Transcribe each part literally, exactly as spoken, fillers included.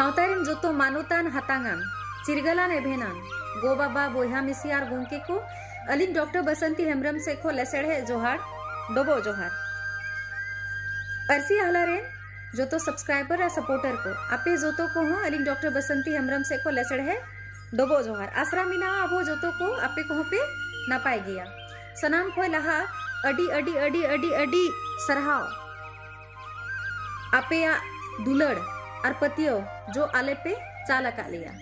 ᱥᱟᱶᱛᱟ ᱨᱮᱱ ᱡᱚᱛᱚ ᱢᱟᱱᱚᱛᱟᱱ ᱦᱟᱛᱟᱝᱟᱱ, ᱪᱤᱨᱜᱟᱹᱞᱟᱱ ᱮᱵᱷᱮᱱᱟᱱ, ᱜᱚ ᱵᱟᱵᱟ, ᱵᱚᱭᱦᱟ ᱢᱤᱥᱤ ᱟᱨ ᱜᱚᱢᱠᱮ ᱠᱚ, ᱟᱹᱞᱤᱧ ᱰᱚᱠᱴᱚᱨ ᱵᱟᱥᱚᱱᱛᱤ ᱦᱮᱢᱵᱨᱚᱢ ᱥᱮᱫ ᱠᱷᱚᱱ ᱞᱮᱥᱮᱲᱦᱮᱫ ᱡᱚᱦᱟᱨ, ᱰᱚᱵᱚᱜ ᱡᱚᱦᱟᱨ᱾ ᱟᱹᱨᱥᱤ ᱟᱦᱞᱟ ᱨᱮᱱ ᱡᱚᱛᱚ subscriber ᱟᱨ supporter ᱠᱚ, ᱟᱯᱮ ᱡᱚᱛᱚ ᱠᱚᱦᱚᱸ ᱟᱹᱞᱤᱧ ᱰᱚᱠᱴᱚᱨ ᱵᱟᱥᱚᱱᱛᱤ ᱦᱮᱢᱵᱨᱚᱢ ᱥᱮᱫ ᱠᱷᱚᱱ ᱞᱮᱥᱮᱲᱦᱮᱫ ᱰᱚᱵᱚᱜ ᱡᱚᱦᱟᱨ᱾ ᱟᱥᱨᱟ ᱢᱮᱱᱟᱜᱼᱟ ᱟᱵᱚ ᱡᱚᱛᱚ ᱠᱚ, ᱟᱯᱮ ᱠᱚᱦᱚᱸ ᱯᱮ ᱱᱟᱯᱟᱭ ᱜᱮᱭᱟ᱾ ᱥᱟᱱᱟᱢ ᱠᱷᱚᱱ ᱞᱟᱦᱟ ᱟᱹᱰᱤ, ᱟᱹᱰᱤ, ᱟᱹᱰᱤ, ᱟᱹᱰᱤ, ᱟᱹᱰᱤ ᱥᱟᱨᱦᱟᱣ ᱟᱯᱮᱭᱟᱜ ᱫᱩᱞᱟᱹᱲ ᱟᱨ ᱯᱟᱹᱛᱭᱟᱹᱣ ᱡᱚ ᱟᱞᱮ ᱯᱮ ᱪᱟᱞ ᱟᱠᱟᱫ ᱞᱮᱭᱟ᱾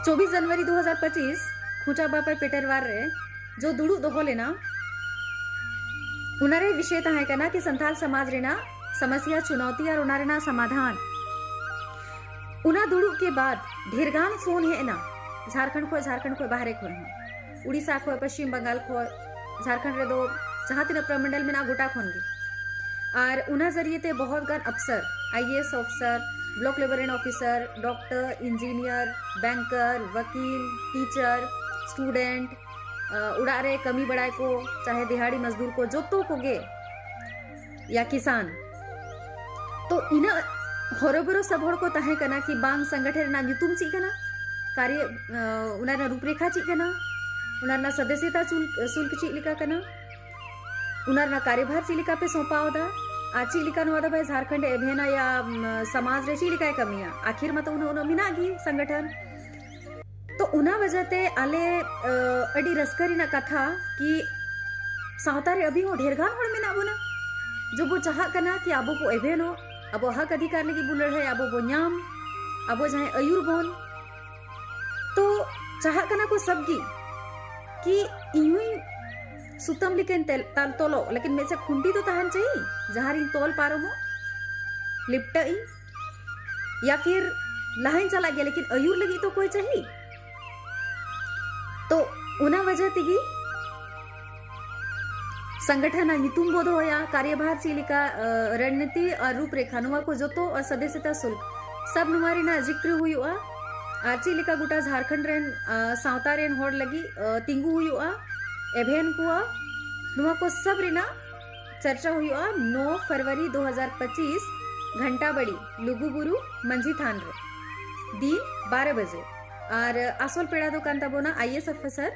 ᱪᱚᱵᱵᱤᱥ ᱡᱟᱱᱩᱣᱟᱨᱤ ᱫᱩ ᱦᱟᱡᱟᱨ ᱯᱚᱸᱪᱤᱥ ᱠᱷᱩᱪᱟ ᱵᱟᱯᱟᱭ ᱯᱮᱴᱮᱨᱣᱟᱨ ᱨᱮ ᱡᱚ ᱫᱩᱲᱩᱵ ᱫᱚᱦᱚ ᱞᱮᱱᱟ, ᱚᱱᱟ ᱨᱮ ᱵᱤᱥᱚᱭ ᱛᱟᱦᱮᱸ ᱠᱟᱱᱟ ᱠᱤ ᱥᱟᱱᱛᱟᱲ ᱥᱚᱢᱟᱡᱽ ᱨᱮᱱᱟᱜ ᱥᱚᱢᱚᱥᱭᱟ, ᱪᱩᱱᱚᱣᱛᱤ ᱟᱨ ᱚᱱᱟ ᱨᱮᱱᱟᱜ ᱥᱚᱢᱟᱫᱷᱟᱱ᱾ ᱚᱱᱟ ᱫᱩᱲᱩᱵ ᱠᱮ ᱵᱟᱫ ᱰᱷᱮᱨ ᱜᱟᱱ ᱯᱷᱳᱱ ᱦᱮᱡ ᱮᱱᱟ ᱡᱷᱟᱲᱠᱷᱚᱸᱰ ᱠᱷᱚᱱ, ᱡᱷᱟᱲᱠᱷᱚᱸᱰ ᱠᱷᱚᱱ ᱵᱟᱦᱨᱮ ᱠᱷᱚᱱ ᱦᱚᱸ, ᱩᱲᱤᱥᱥᱟ ᱠᱷᱚᱱ, ᱯᱚᱥᱪᱤᱢ ᱵᱟᱝᱜᱟᱞ ᱠᱷᱚᱱ, ᱡᱷᱟᱲᱠᱷᱚᱸᱰ ᱨᱮᱫᱚ ᱡᱟᱦᱟᱸ ᱛᱤᱱᱟᱹᱜ ᱯᱨᱚᱢᱚᱱᱰᱚᱞ ᱢᱮᱱᱟᱜᱼᱟ ᱜᱚᱴᱟ ᱠᱷᱚᱱ ᱜᱮ᱾ ᱟᱨ ᱚᱱᱟ ᱡᱟᱹᱨᱤᱭᱟᱹ ᱛᱮ ᱵᱚᱦᱚᱛ ᱜᱟᱱ ᱟᱯᱥᱟᱨ, I A S officer, block ᱞᱮᱵᱮᱞ ᱨᱮᱱ ᱚᱯᱷᱤᱥᱟᱨ, ᱰᱚᱠᱴᱚᱨ, ᱤᱧᱡᱤᱱᱤᱭᱟᱨ, ᱵᱮᱝᱠᱟᱨ, ᱣᱟᱹᱠᱤᱞ, ᱴᱤᱪᱟᱨ, ᱥᱴᱩᱰᱮᱱᱴ, ᱟᱸ, ᱚᱲᱟᱜ ᱨᱮ ᱠᱟᱹᱢᱤ ᱵᱟᱲᱟᱭ ᱠᱚ, ᱪᱟᱦᱮ ᱫᱤᱦᱟᱲᱤ ᱢᱟᱡᱫᱩᱨ ᱠᱚ, ᱡᱚᱛᱚ ᱠᱚᱜᱮ, ᱭᱟ ᱠᱤᱥᱟᱱ᱾ ᱛᱚ ᱤᱱᱟᱹᱜ ᱦᱚᱨᱚᱵᱚᱨᱚ ᱥᱟᱵ ᱦᱚᱲ ᱠᱚ ᱛᱟᱦᱮᱸ ᱠᱟᱱᱟ ᱠᱤ ᱵᱟᱝ ᱥᱚᱝᱜᱚᱴᱷᱚᱱ ᱨᱮᱱᱟᱜ ᱧᱩᱛᱩᱢ ᱪᱮᱫ ᱠᱟᱱᱟ, ᱠᱟᱨᱭᱚ, ᱟᱸ, ᱚᱱᱟ ᱨᱮᱱᱟᱜ ᱨᱩᱯᱨᱮᱠᱷᱟ ᱪᱮᱫ ᱠᱟᱱᱟ, ᱚᱱᱟ ᱨᱮᱱᱟᱜ ᱥᱚᱫᱚᱥᱭᱚᱛᱟ ᱪᱩᱞ-, ᱥᱩᱞᱠ ᱪᱮᱫ ᱞᱮᱠᱟ ᱠᱟᱱᱟ, ᱚᱱᱟ ᱨᱮᱱᱟᱜ ᱠᱟᱨᱭᱚᱵᱷᱟᱨ ᱪᱮᱫ ᱞᱮᱠᱟ ᱯᱮ ᱥᱚᱸᱯᱟᱣ ᱮᱫᱟ, ᱟᱨ ᱪᱮᱫ ᱞᱮᱠᱟ ᱱᱚᱣᱟ ᱫᱚ ᱵᱷᱟᱭ ᱡᱷᱟᱲᱠᱷᱚᱸᱰ ᱮ ᱮᱵᱷᱮᱱᱟ ᱭᱟ, ᱩᱢ, ᱥᱚᱢᱟᱡᱽ ᱨᱮ ᱪᱮᱫ ᱞᱮᱠᱟᱭ ᱠᱟᱹᱢᱤᱭᱟ? ᱟᱠᱷᱤᱨ ᱢᱟᱛᱚ ᱩᱱᱟᱹᱜ, ᱩᱱᱟᱹᱜ ᱢᱮᱱᱟᱜ ᱜᱮ ᱥᱚᱝᱜᱚᱴᱷᱚᱱ᱾ ᱛᱚ ᱚᱱᱟ ᱣᱟᱡᱟᱛᱮ ᱟᱞᱮ, ᱟᱹ, ᱟᱹᱰᱤ ᱨᱟᱹᱥᱠᱟᱹ ᱨᱮᱱᱟᱜ ᱠᱟᱛᱷᱟ ᱠᱤ ᱥᱟᱶᱛᱟ ᱨᱮ ᱟᱹᱵᱤ ᱦᱚᱸ ᱰᱷᱮᱨ ᱜᱟᱱ ᱦᱚᱲ ᱢᱮᱱᱟᱜ ᱵᱚᱱᱟ, ᱡᱚ ᱵᱚ ᱪᱟᱦᱟᱜ ᱠᱟᱱᱟ ᱠᱤ ᱟᱵᱚ ᱵᱚ ᱮᱵᱷᱮᱱᱚᱜ, ᱟᱵᱚ ᱦᱚᱠ ᱚᱫᱷᱤᱠᱟᱨ ᱞᱟᱹᱜᱤᱫ ᱵᱚ ᱞᱟᱹᱲᱦᱟᱹᱭ, ᱟᱵᱚ ᱵᱚ ᱧᱟᱢ, ᱟᱵᱚ ᱡᱟᱦᱟᱸᱭ ᱟᱹᱭᱩᱨ ᱵᱚᱱ᱾ ᱛᱚ ᱪᱟᱦᱟᱜ ᱠᱟᱱᱟ ᱠᱚ ᱥᱟᱵ ᱜᱮ ᱠᱤ ᱤᱧ ᱦᱚᱸᱧ ᱥᱩᱛᱟᱹᱢ ᱞᱮᱠᱟᱧ ᱛᱮᱞ-, ᱛᱟᱞ ᱛᱚᱞᱚᱜ, ᱞᱮᱠᱤᱱ ᱢᱤᱫ ᱥᱮ ᱠᱷᱩᱱᱴᱤ ᱫᱚ ᱛᱟᱦᱮᱱ ᱪᱟᱹᱦᱤ, ᱡᱟᱦᱟᱸ ᱨᱤᱧ ᱛᱚᱞ ᱯᱟᱨᱚᱢᱚᱜ, ᱞᱤᱯᱴᱟᱹᱜ ᱤᱧ, ᱭᱟ ᱯᱷᱤᱨ ᱞᱟᱦᱟᱧ ᱪᱟᱞᱟᱜ ᱜᱮᱭᱟ, ᱞᱮᱠᱤᱱ ᱟᱹᱭᱩᱨ ᱞᱟᱹᱜᱤᱫ ᱛᱚ ᱠᱚᱭ ᱪᱟᱹᱦᱤ᱾ ᱛᱚ ᱚᱱᱟ ᱣᱟᱡᱟᱦ ᱛᱮᱜᱮ ᱥᱚᱝᱜᱚᱴᱷᱚᱱ ᱨᱮᱱᱟᱜ ᱧᱩᱛᱩᱢ ᱵᱚ ᱫᱚᱦᱚᱭᱟ, ᱠᱟᱨᱭᱚᱵᱷᱟᱨ ᱪᱮᱫ ᱞᱮᱠᱟ, ᱟᱸ, ᱨᱚᱱᱱᱤᱛᱤ ᱟᱨ ᱨᱩᱯᱨᱮᱠᱷᱟ, ᱱᱚᱣᱟ ᱠᱚ ᱡᱚᱛᱚ ᱟᱨ ᱥᱚᱫᱚᱥᱭᱚᱛᱟ ᱥᱩᱞᱠ, ᱥᱟᱵ ᱱᱚᱣᱟ ᱨᱮᱱᱟᱜ ᱡᱤᱠᱨᱤ ᱦᱩᱭᱩᱜᱼᱟ᱾ ᱟᱨ ᱪᱮᱫ ᱞᱮᱠᱟ ᱜᱚᱴᱟ ᱡᱷᱟᱲᱠᱷᱚᱸᱰ ᱨᱮᱱ, ᱟᱸ, ᱥᱟᱶᱛᱟ ᱨᱮᱱ ᱦᱚᱲ ᱞᱟᱹᱜᱤᱫ, ᱟᱸ, ᱛᱤᱸᱜᱩ ᱦᱩᱭᱩᱜᱼᱟ, ᱮᱵᱷᱮᱱ ᱠᱚᱣᱟ, ᱱᱚᱣᱟ ᱠᱚ ᱥᱟᱵ ᱨᱮᱱᱟᱜ ᱪᱟᱨᱪᱟ ᱦᱩᱭᱩᱜᱼᱟ ᱱᱚ ᱯᱷᱮᱵᱽᱨᱩᱣᱟᱨᱤ ᱫᱩ ᱦᱟᱡᱟᱨ ᱯᱚᱸᱪᱤᱥ ᱜᱷᱟᱱᱴᱟᱵᱟᱲᱤ ᱞᱩᱜᱩᱵᱩᱨᱩ ᱢᱟᱹᱡᱷᱤ ᱛᱷᱟᱱ ᱨᱮ ᱫᱤᱱ ᱵᱟᱨᱚ ᱵᱟᱡᱮ᱾ ᱟᱨ ᱟᱥᱚᱞ ᱯᱮᱲᱟ ᱫᱚ ᱠᱟᱱ ᱛᱟᱵᱚᱱᱟ ᱟᱭ ᱮ ᱮᱥ ᱚᱯᱷᱤᱥᱟᱨ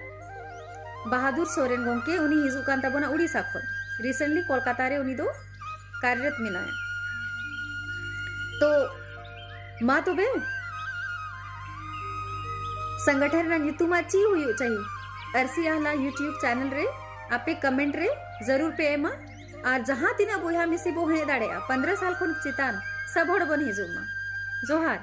ᱵᱟᱦᱟᱫᱩᱨ ᱥᱚᱨᱮᱱ ᱜᱚᱢᱠᱮ, ᱩᱱᱤ ᱦᱤᱡᱩᱜ ᱠᱟᱱ ᱛᱟᱵᱚᱱᱟ ᱩᱲᱤᱥᱥᱟ ᱠᱷᱚᱱ᱾ ᱨᱤᱥᱮᱱᱴᱞᱤ ᱠᱳᱞᱠᱟᱛᱟ ᱨᱮ ᱩᱱᱤ ᱫᱚ ᱠᱟᱨᱭᱚᱨᱚᱛ ᱢᱮᱱᱟᱭᱟ᱾ ᱛᱚ ᱢᱟ ᱛᱚᱵᱮ ᱥᱚᱝᱜᱚᱴᱷᱚᱱ ᱨᱮᱱᱟᱜ ᱧᱩᱛᱩᱢ ᱟᱨ ᱪᱮᱫ ᱦᱩᱭᱩᱜ ᱪᱟᱹᱦᱤ ᱟᱹᱨᱥᱤ ᱟᱦᱞᱟ YouTube ᱪᱮᱱᱮᱞ ᱨᱮ ᱟᱯᱮ ᱠᱚᱢᱮᱱᱴ ᱨᱮ ᱡᱟᱹᱨᱩᱲ ᱯᱮ ᱮᱢᱟ᱾ ᱟᱨ ᱡᱟᱦᱟᱸ ᱛᱤᱱᱟᱹᱜ ᱵᱚᱭᱦᱟ ᱢᱤᱥᱤ ᱵᱚ ᱦᱮᱡ ᱫᱟᱲᱮᱭᱟᱜᱼᱟ, ᱯᱚᱱᱫᱽᱨᱚ ᱥᱟᱞ ᱠᱷᱚᱱ ᱪᱮᱛᱟᱱ ᱥᱚᱵ ᱦᱚᱲ ᱵᱚᱱ ᱦᱤᱡᱩᱜ ᱢᱟ᱾ ᱡᱚᱦᱟᱨ᱾